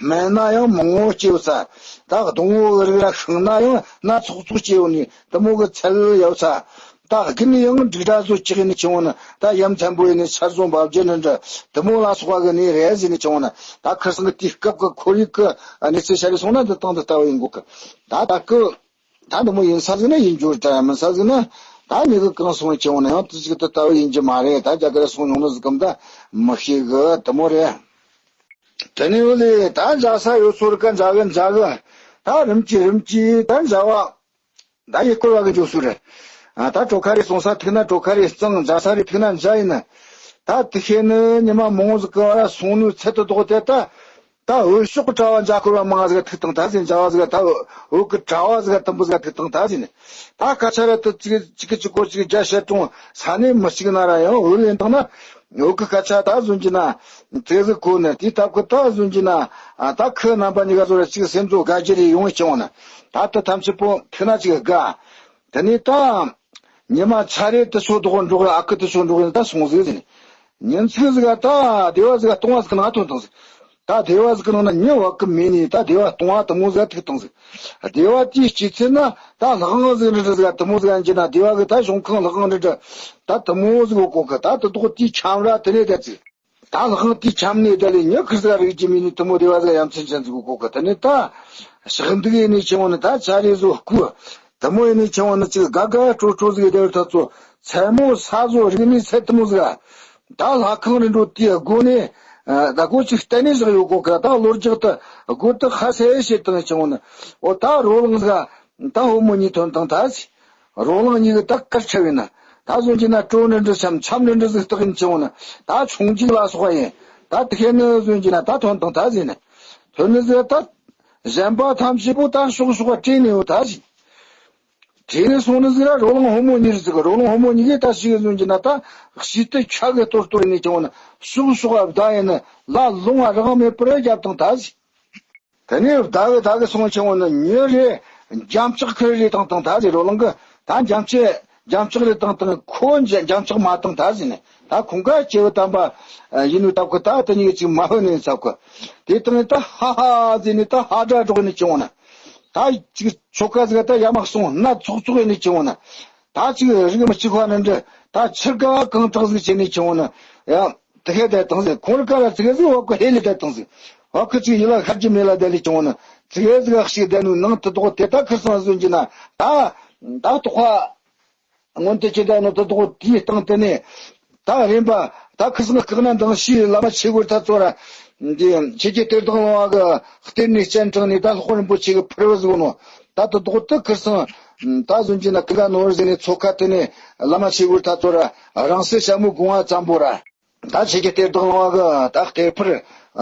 སྨན་ན་ཡང་མང་བོ་སྐྱེ་བ་ས། ད་སྡོང་བོ་རིགས་ར་ཤིང་ན་ཡང་སྣ་ཚོགས་ཚོགས་སྐྱེ་བ་ནི་འདི་མོ་གི་ཚད་ཡོད་ས། ད་རྒན་ཡང་འབྲུག་སྒྲ་བཟོ་ཅིག་ནི་ཆུང་བ་ན་ད་ཡ་མཚན་པོ་ཡིན་ནི་ཆར་བཟོ་འབབ་རྒྱུ་ནི་འདྲ། དེ་མོ་ལ་སོགས་པ་གི་ནི་རེད་ཟེར་ནི་ཆུང་བ་ན་ད་ཁ་སང་གི་དུས་སྐབས་ཀྱི་ཁོར་ཡུག་གི་གནས་ཚུལ་ཤར་རེ་སོང་ན་འདི་སྟེང་དུ་ལྟ་བུ་ཡིན་དགོས་གི། ད་ད་སྐུ་ད་འདི་མོ་ཡིན་ས་ཟིག་ན་ཡིན་རྒྱུ་ད་མིན་ས་ཟིག་ན་ད་མི་གི་གང་སོང་ཆུང་བ་ན་ཡང་དུ་ཅིག་ཏུ་ལྟ་བུ་ཡིན་རྒྱུ་མ་རེད། ད་རྒྱ་གར་སོང་མྱོང་ནི་ཟིག་གམ་ད་མི་ཤེས་གི། དེ་མོ་རེད། དེ་ནས་འོ་ལེ་ད་མཇལ་ས་ཡོད་ཚོར་ག་མཇལ་གི་མཇལ་གི། ད་རིམ་གྱིས་རིམ་གྱིས་ད་མཇལ་བ། ད་ཡི་སྐོར་བ་གི་འཇུག་སུ་རེད། ཨ་ད་གྲོ་ཁ་རེ་སོང་ས་ཐུག་ན་གྲོ་ཁ་རེ་གཙང་། མཇལ་ས་རེ་ཐུག་ན་མཇལ་ཡིན་ན། ད་དེ་ཤེས་ནི་ཉི་མ་མང་ཟིག་གི་བར་སོང་ནུས་ཚད་དུ་དོག་དེ་ད། ད་འོད་ཤོག་གི་གྲྭ་བ་མཇལ་སྐོར་བ་མང་ཟིག་ཐུག་དང་ད་ཟིན། མཇལ་བ་ཟིག་ད་འོད་གི་གྲྭ་བ་ཟིག་དུམ་བུ་ཟིག་ཐུག་དང་ད་ཟིན། ད་སྐད་ཆ་ར་དུ་གཅིག་གཅིག་གི་གཅིག་གོ་གཅིག་རྒྱ་བཤད་གྲོང་ས་ནས་མི་གཅིག་ན་ར་ཡང་འོད་ལེན་དང་ན། འོག་གི་སྐད་ཆ་ད་བཟོ་གྱི་ན། དེ་ཟིག་གོ་ནས་དེའི་སྟབས་ཀྱིས་ད་བཟོ་གྱི་ན། ཨ་ད་ཁོ་རྣམ་པ་གཉིས་ཀ་ཚོ་ར་གཅིག་སེམས་ཚོ་དགའ་རྒྱུ་རེ་ཡོང་བྱུང་ན། ད་ལྟ་ཐམས་ཅད་པོ་ཐུག་ན་གཅིག་དགའ། དེ་ནས་ད། ཉི་མ་ཆ་རེ་དུ་ཚོ་དོག་འགྲོ་གི། ཨ་ཁུ་དུ་ཚོ་འགྲོ་གི་ད་སོང་ཟིག་ཟིན། ཉིན་ཚིག་ཟིག་ག་ད་སྡེ་བ་ཟིག་ག་སྟོང་བ་ཟིག་ན་ཐོན་དང་ཟིག་ད་སྡེ་བ་ཟིག་གི་ནང་ན་ཉི་བ་གི་མེ་ནས་ད་སྡེ་བ་སྟོང་བ་དུ་མོ་ཟིག་ཐུག་དང་ཟིག་སྡེ་བ་དེའི་སྤྱི་ཚེ་ན་ད་ལྷག་དབང་ཟིག་རི་རི་ཟིག་ག་དུ་མོ་ཟིག་ཡིན་གྱི་ན། སྡེ་བ་གི་ད་གཞུང་ཁང་ལྷག་དབང་རི་རི་ད་དུ་མོ་ཟིག་གོ་གི། ད་དུ་དོག་དེའི་ཁྱམས་ར་དེ་ནས་ད་ཟིག་ད་ལྷག་དབང་དེའི་ཁྱམས་ནས་ད་ལས་ཉི་ཁིར་ཟིག་རིག་གྱི་མེ་ནས་དུ་མོ་སྡེ་བ་ཟིག་ཡ་མཚན་ཅན་ཟིག་གོ་གི། དེ་ནས་ད་ཞག་འདུག་ཡིན་ནས་ཆེ་བོ་ནི་ད་ཆ་རེ་བཟོ་སྐུ། དུ་མོ་ཡིན་ནས་ཆེ་བོ་ནི་ཅིག་དགའ་དགའ་སྤྲོ་སྤྲོ་ཟིག་སྡེ་བ་ཐ་ཚོ་མཚན་མོ་ས་བཟོ་རིག་ནས་ཚད་དུ་མོ་ཟིག་ད་ལྷ་ཁང་རིན་འགྲོ་དེའི་སྒོ་ནས། ད་སྒོ་ཅིག་གཏན་ནས་བཞག་ཡོད་གོ་གི། ད་ལོ་རྒྱག་ཏུ་སྒོ་དུ་ཁ་སེ་བྱེད་དང་ཆུང་ནི། འོ་ད་རོ་ལངས་ཟིག་ད་ཧོ་མོ་གཉིས་ཐོན་དང་ད་ཟིག་རོ་ལངས་གཉིས་གི་ད་དཀར་ཆ་བས་ན། ད་བཟོ་གྱི་ན་སྤྲོ་ནི་འདྲི་འཆམ་འཆམ་ནི་འདྲི་ཟིག་སྟག་ཡིན་ཆུང་ནི། ད་ཆུང་འཇིག་ལ་སོགས་པ་ཡིན། ད་དེ་ཁེ་ནི་བཟོ་གྱི་ན་ད་ཐོན་དང་ད་ཟིག་ནི། ཐོན་ནི་ཟིག་ད། གཞན་པ་ཐམས་ཅད་པོ་ད་ཤོག་ཤོག་བྲེས་ནས་ཡོད་ད་ཟིག་བྲེས་ནས་སོང་ནི་ཟིག་ར་རོ་ལངས་ཧོ་མོ་གཉིས་རེད་ཟིག་རོ་ལངས་ཧོ་མོ་གཉིས་ཀས་ད་ཞིག་བཟོ་གྱི་ན་ད་ཞིག་ཏུ་ཆ་གི་གཏོར་གཏོར་ནས་ཀྱང་ན་ཤོག་ཤོག་བདའ་ཡིན་ན་ལ་ལོང་བ་རང་མེད་པར་རྒྱབ་དང་ད་ཟིག་དེ་ནས་བདའ་གི་བདའ་གི་སོང་ཆུང་ནི་མྱི་རེ་འཇམ་ལྕག་ཁུར་རེ་བཏང་བཏང་ད་ཟིག་རོ་ལངས་གི་ད་འཇམ་ལྕག་འཇམ་ལྕག་རེ་བཏང་བཏང་ཁོ་འཇམ་ལྕག་མ་བཏང་ད་ཟིག་ནས་ད་ཁོང་ག་སྐྱེ་བོ་དམ་པ་ཡིན་ནོ་སྟབས་གི་ད་དེ་གཉིས་ཀྱིས་མ་ཧོན་ནས་ཚབ་གི་དེ་བཏང་ནས་ད་ཧ་ཧ་ཟིག་ནས་ད་ཧ་སྒྲ་སྒྲོག་ནས་ཀྱང་ན། ད་ཅིག་ཆོ་ག་ཟིག་ད་ཡ་མ་སོང་སྣ་ཚོགས་ཚོགས་ཡིན་ནས་ཀྱང་ན། ད་ཅིག་རིགས་མི་གཅིག་པ་ནི་འདྲ་ད་ཆིར་ཀ་གང་དྲག་ཟིག་བྱས་ནས་ཀྱང་ན། ཡ་དེ་ཧེ་བསྡད་བཏང་ཟིག་ཁོང་རི་ཀ་ར་ཙི་གེ་ཟིག་འོག་གི་ཧེ་ལས་བསྡད་བཏང་ཟིག་འོག་གི་ཅིག་ཡིད་ལ་ཤར་གྱི་མེད་ལ་བསྡད་ལས་ཀྱང་ན། ཙི་གེ་ཟིག་ཞིག་བསྡད་ནུས་ནང་དུ་དོག་དེ་ད་ཁིར་སང་བཟོ་གྱི་ན་ད་ད་དོག་པ། སྔོན་དུ་ཅི་ལྟར་ནོ་དེ་དག་དེའི་སྟེང་དུ་ནས། ད་རིམ་པ་ད་ཁི་སང་སྐག་ན་མདང་ཞིའི་བླ་མ་ཆེ་གོས་ད་ཚོ་ར། འདི་ཆོས་རྒྱལ་གཏེར་བདག་ལུང་པ་གི་གཏེར་ནས་སྤྱན་དྲངས་ནས་ད་ལྷག་པ་རིན་པོ་ཆེ་གི་ཕུར་བུ་བཟོས་ནོ། ད་དེ་དག་དེ་ཁི་སང་ད་བཟོ་གྱི་ན་ཀི་ལ་ནོར་ཟེར་ནས་ཚོ་ཁ་དེ་ནས་བླ་མ་ཆེ་གོས་ད་ཚོ་ར་རང་སྲས་ཞྭ་མོ་དགུང་བ་ཙམ་པོ་ར། ད་ཆོས་རྒྱལ་གཏེར་བདག་ལུང་པ་གི་ད་གཏེར་ཕུར།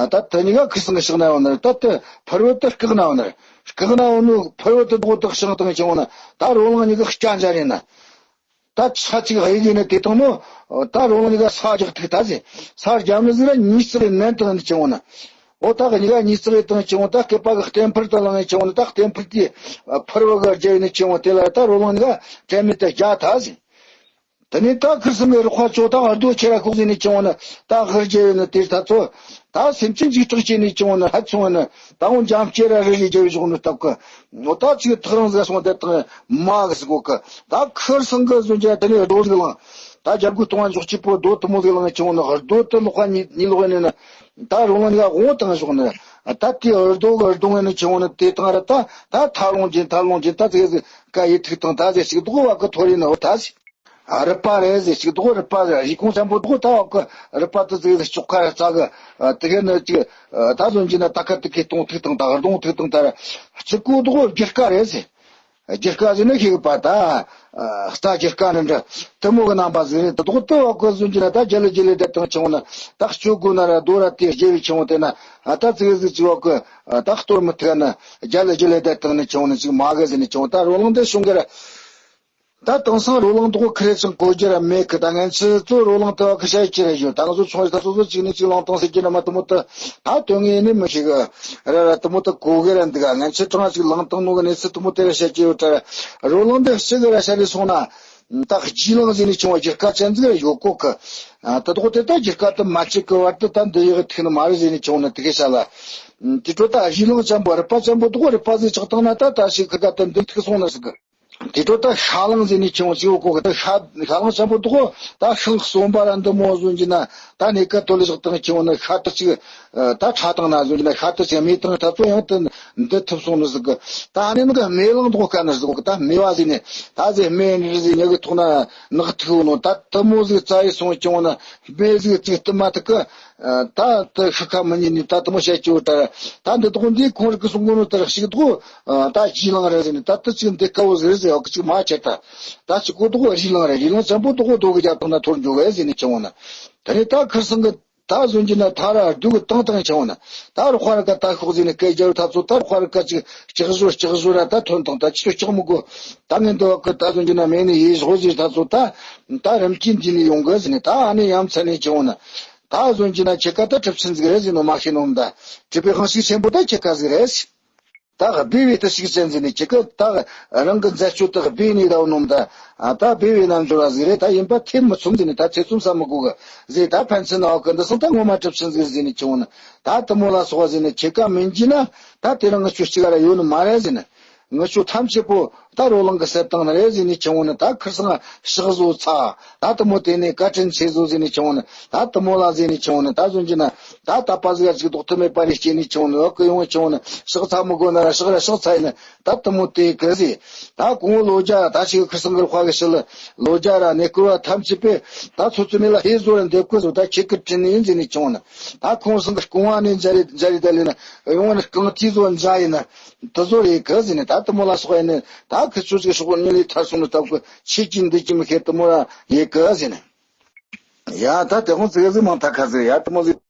ད་དེ་གཉིས་ཀ་ཁི་སང་གི་ཕྱག་ན་ཡོད་ནི་རེད། ད་དེ་ཕུར་བུ་དེ་སྐག་ན་ཡོད་ནི་རེད། སྐག་ན་ཡོད་ནོ་ཕུར་བུ་དེ་དག་དེ་ཤིང་དང་ཆུང་ན་ད་རོ་ལངས་གཉིས་ཀ་སྐྱ་འཇའ་རེད་ན། ད་ཆ་གཅིག་གཡུག་གི་ནི་དེ་དང་ནོ། ད་རོ་ལངས་གཉིས་ཀ་ས་རྒྱག་ཐུག་ད་ཟེ། ས་རྒྱབ་ནི་ཟེར་ན་ཉིས་བརྩེགས་ནན་དང་ནི་ཆུང་ན། འོ་ད་གཉིས་ཀ་ཉིས་བརྩེགས་དང་ཆུང་ད་སྐེད་པ་གི་གཏན་ཕུར་དང་ལངས་ཆུང་ན་ད་གཏན་ཕུར་དེ་ཕུར་བུ་གི་རྒྱབ་ནི་ཆུང་དེ་ལ་ད་རོ་ལངས་གཉིས་ཀ་དྲན་མེད་དུ་རྒྱག་ད་ཟེ། དེ་ནས་ད་ཁིར་སང་གི་རུ་ཁ་ཅོ་ད་རྡོ་ཁྱེར་ར་ཁོག་ཟིན་ནས་ཀྱང་ན་ད་ཧར་རྒྱལ་ཡོད་ནི་དེར་ད་ཚོ་ད་སེམས་ཅན་འཇིགས་སྐྲག་བྱས་ནས་ཀྱང་ན་ཧ་ཚོང་ན་ད་འོ་འཇམ་སྐྱེ་ར་རི་རི་རྒྱལ་བའི་ཞོག་ནི་སྟབས་ཀི་ནོ། ད་ཚིག་ཐག་རིང་ཟེར་སོང་དེ་དང་མ་གི་སི་གོ་ཀི་ད་ཁིར་སང་གི་བཟོ་འཇལ་དེ་ནས་རྡོ་ཟིག་ལང་ད་རྒྱལ་པོའི་གཏོང་བ་འཇོག་ཅིག་པོ་རྡོ་དུ་མོ་ཟིག་ལང་ཀྱང་ན་རྡོ་དུ་ལོག་ཁ་ཉི་ཉི་ལོག་ནས་ན་ད་རོ་ལང་ནི་ག་འོང་དང་ཞོག་ནི་ ད་དེའི་རྡོ་གི་རྡུང་ནི་ཆེ་བོ་ནི་དེ་དང་ར་ད་ད་ཐར་ལོང་ཅན་ཐར་ལོང་ཅན་ད་ཟེ་ཟེ་ཀ་ཡི་ཐིག་དང་ད་ཟེ་ཞིག་རྡོ་བ་གི་ཐོ་རེ་ནི་འོ་ད་ཟེ། རི་པ་རེད་ཟེ་ཞིག་རྡོ་རི་པ་ཟེ་རི་ཁུང་ཆེན་པོ་རྡོ་ད་བ་གི་རི་པ་ད་ཟེ་ཟེ་ལྕོག་ཁ་ར་རྩ་གི་དེ་གི་ནི་ཅིག་ད་ཟོན་གྱི་ན་ད་ཀ་དེ་གི་སྟོང་ཐིག་དང་ད་རྡུང་ཐིག་དང་ད་ར་ཅིག་གོ་རྡོ་རྒྱུ་སྐར་རེད་ཟེ། རྒྱུ་སྐར་ཟེར་ན་ཤེས་གི་པ་ད། རྩ་རྒྱུ་སྐར་ནི་འདྲ། དེ་མོ་གི་རྣམ་པ་ཟིག་རེད་དེ་རྡོ་དེ་བ་གི་ཟོན་གྱི་ན་ད་རྒྱ་ལི་རྒྱུ་ལི་དེ་དང་ཆེ་བོ་ན་ད་སྤྱོད་དགོས་ན་ར་རྡོ་ར་དེ་རྒྱལ་བའི་ཆེ་བོ་དེ་ན་ཨ་ད་ཙི་གི་ཟིག་ཅི་བ་གི་ད་གཏོར་མི་ཐུབ་ན་རྒྱ་ལི་རྒྱུ་ལི་དེ་དང་ནི་ཆེ་བོ་ནི་ཅིག་མ་གི་ཟེར་ནི་ཆེ་བོ་ད་རོ་ལངས་དེ་བྱུང་གི་ར། ད་དེང་སང་རོ་ལངས་རྡོ་ཁི་རེ་ཅང་གོ་རྒྱུ་ར་མེད་གི་ད་ངན་ཚི་ཚོ་རོ་ལངས་དེ་བ་གི་བཤད་ཀྱི་ར་ཡོད། ད་ང་ཚོ་ཆུང་རེ་ད་སོ་སོ་གཅིག་ནས་གཅིག་ལངས་དང་ཟེར་གྱི་ར་མ་དེ་མོ་དེ་ད་དོན་ངེས་ནི་མི་ཤེས་གི་ར་ར་དེ་མོ་དེ་གོ་གི་ར་འདུག་ག་ངན་ཚི་གྲངས་གཅིག་ལངས་དང་ནོ་གི་གནས་ཚུལ་དེ་མོ་དེ་ར་བཤད་ཀྱི་ཡོད་ད་ར་རོ་ལངས་དེ་ཕྱི་གི་ར་ཤ་རེ་སོང་ན་ད་རྗེས་ལངས་ཟེར་ནས་བྱུང་བ་རྒྱུ་སྐར་ཅན་ཟིག་ར་ཡོད་གོ་གི་ད་དོ་དེ་ད་རྒྱུ་སྐར་དེ་མ་གཅིག་གི་བར་དུ་ད་འདི་ཡི་གི་ཐིག་ནི་མ་རེད་ཟེར་ནས་བྱུང་ན་དེ་གི་ཤ་ལ་དེ་འཕྲོ་ད་རྗེས་ལངས་ཅན་པོ་རི་པ་ཅན་པོ་དོ་རི་པ་ཟིག་ཆགས་བཏང་ན་ད་ད་ཞིག་གི་ད་དེ་འདི་ཐིག་སོང་ན་ཟིག་གི་དེ་འཕྲོ་ད་ཤ་ལང་ཟེར་ནས་ཆེ་བོ་ཅིག་ཡོད་གོ་གི་ད་ཤ་ཤ་ལང་ཆེན་པོ་དུ་གོ་ད་ཤིང་གསོན་པ་ར་འདི་མོ་ཟོན་གྱི་ན་ད་ནས་ཀ་ཏོ་ལི་ཞག་དང་ཆེ་བོ་ནི་ཤ་ཏི་ཅིག་ད་ཁྲ་དང་ན་ཟོན་གྱི་ན་ཤ་ཏི་ཅིག་མེ་དང་ད་ཚོ་ཡང་དུ་འདི་ཐུབ་སོང་ནི་ཟིག་གི་ད་ནས་ནི་ག་མེ་ལང་དུ་གོ་ཀ་ནི་ཟིག་གོ་གི་ད་མེ་བ་ཟེར་ནས་ད་ཟེ་མེ་ནི་ཟེ་ཉག་གི་ཐོག་ན་ནག་ཐུག་ནོ་ད་དུ་མོ་ཟིག་རྩ་ཡི་སོང་ཆེ་བོ་ནི་མེ་ཟིག་ཅིག་ཏི་མ་ཐུག་གི་ད་དུ་ཤི་ཁ་མི་ཉན་ནི་ད་དུ་མོ་བཤད་ཆེ་བོ་ད་ད་འདི་དུ་འདི་ཁོང་རིག་གི་སོང་གོ་ནོ་ད་ཤིག་དུ་ད་རྗེས་ལངས་རེད་ཟེར་ནས་ད་ལྟ་ཅིག་འདི་དཀའ་བོ་ཟེར་ཟེར་བ་ཅིག་མ་བྱེད་ད། ད་ཅིག་གོ་དོག་རྗེས་ལངས་རེད་རྗེས་ལངས་ཆེན་པོ་དོག་དོག་གི་རྒྱབ་ཐོག་ན་ཐོར་འཇོག་གི་ཟེར་ནས་ཆེ་བོ་ན། དེ་ནས་ད་ཁིར་སང་གི་ད་ཟོན་གྱི་ན་ཐ་ར་རྡུག་གི་བཏང་བཏང་ཆེ་བོ་ན། ད་རུ་ཁ་རི་ཀ་ད་ཤོག་ཟེར་ནས་སྐད་རྒྱབ་ཐབས་ཚོ་ད་རུ་ཁ་རི་ཀ་ཅིག་ལྕགས་ཟོར་ལྕགས་ཟོར་ར་ད་ཐོན་དང་ད་ཅི་ལྕགས་མི་དགོས། ད་ངན་དོ་གི་ད་ཟོན་གྱི་ན་མེད་ནས་ཡེ་བཞག་ཟེར་ཐབས་ཚོ་ད་ད་རིམ་གྱིས་འདི་ནས་ཡོང་གི་ཟེར་ནས་ད་ཨ་ནི་ཡ་མཚན་ནས་ཆེ་བོ་ན། ད་ཟོན་གྱི་ན་ཁྱེད་ཀ་ད་གྲུབ་ཆེན་ཟིག་རེད་ཟེར་ནོ་མ་ཤེས་ནོ་མ་ད། གྲུབ་པའི་དབང་ཕྱུག་ཆེན་པོ་ད་ཁྱེད་ཀ་ཟིག་རེད། ད་སྦས་པའི་དུ་ཞིག་ཅན་ཟེར་ནས་ཁྱེད་ཀ་ད་རང་གི་མཛད་སྤྱོད་དུ་སྦས་ནས་ད་ནོ་མ་ད། ད་སྦས་པའི་རྣལ་འབྱོར་བ་ཟིག་རེད་ད་ཡིན་པ་ཐེ་མི་ཚོམ་ཟེར་ནས་ད་ཐེ་ཚོམ་ཟ་མི་དགོས་གི་ཟེར། ད་ཕན་ཚུན་ནའོ་གི་འདི་སང་ད་ངོ་མ་གྲུབ་ཆེན་ཟིག་ཟེར་ནས་ཆེ་བོ་ན། ད་དུ་མོ་ལ་སོགས་པ་ཟེར་ནས་ཁྱེད་ཀ་མིན་གྱི་ན་ད་དེ་རིང་ངི་ཆོ་གཅིག་ར་ཡོད་ནི་མ་རེད་ཟེར་ནས། ངི་ཆོ་ཐམས་ཅད་པོ་ད་རོ་ལངས་གི་སེལ་བཏང་ནི་རེད་ཟེར་ནས་ཆེ་བོ་ནི། ད་ཁིར་སང་ཕྱག་བཟོ་ཚ། ད་དུ་མོ་དེ་ནས་བཀའ་དྲིན་ཆེ་བཟོ་ཟེར་ནས་ཆེ་བོ་ནི། ད་དུ་མོ་ལ་ཟེར་ནས་ཆེ་བོ་ནི། ད་ཟོན་གྱི་ན་ད་དད་པ་ཟིག་ཅིག་ལྡོག་ཐུབ་མེད་པ་རེད་སྐྱེས་ནས་ཆེ་བོ་ནི། འོག་གི་ཡོང་ཆེ་བོ་ནི། ཕྱག་ཚ་མི་དགོས་ན་ར་ཕྱག་ར་ཕྱག་ཚ་ཡིན་ནི། ད་དུ་མོ་དེ་གི་ཟེར། ད་གོང་བོ་ལོ་རྒྱ་ད་ཞིག་ཁིར་སང་གི་དཔའ་གི་ཕྱི་ལ་ལོ་རྒྱ་ར་གནས་སྐོར་བ་ཐམས་ཅད་པས་ད་ཚོ་ཚོ་མི་ལ་ཧེ་བཟོ་ར་འདེབས་གི་བཟོ་ད་ཁྱེད་ཀི་དྲིན་ནི་ཡིན་ཟེར་ནས་ཆེ་བོ་ནི། ད་ཁོང་སང་གི་རྐང་བ་ནས་འཇའ་རི་འཇའ་རི་ད་ལེ་ན་ཡོང་བ་ནི་རྐང་ཐིག་བཟོ་འཇའ་ཡིན་ན། དུ་ཟོ་རེད་གི་ཟེར་ནས། ད་དུ་མོ་ལ་སོགས་ཡིན་ནས་ད་ཁི་ཆོ་ཅིག་ཤོག་ཉིན་ལས་ཐར་སོང་ནས་ད་ཁོ་ཆེ་གི་འདི་གི་མི་ཤེས་དུ་མོ་ར་ཡེ་གི་ཟེར་ནས། ཡ་ད་དེ་ཁོང་ཙི་ག་ཟིག་མང་ཐག་ཁ་ཟིག་ཡ་དུ་མོ་ཟིག་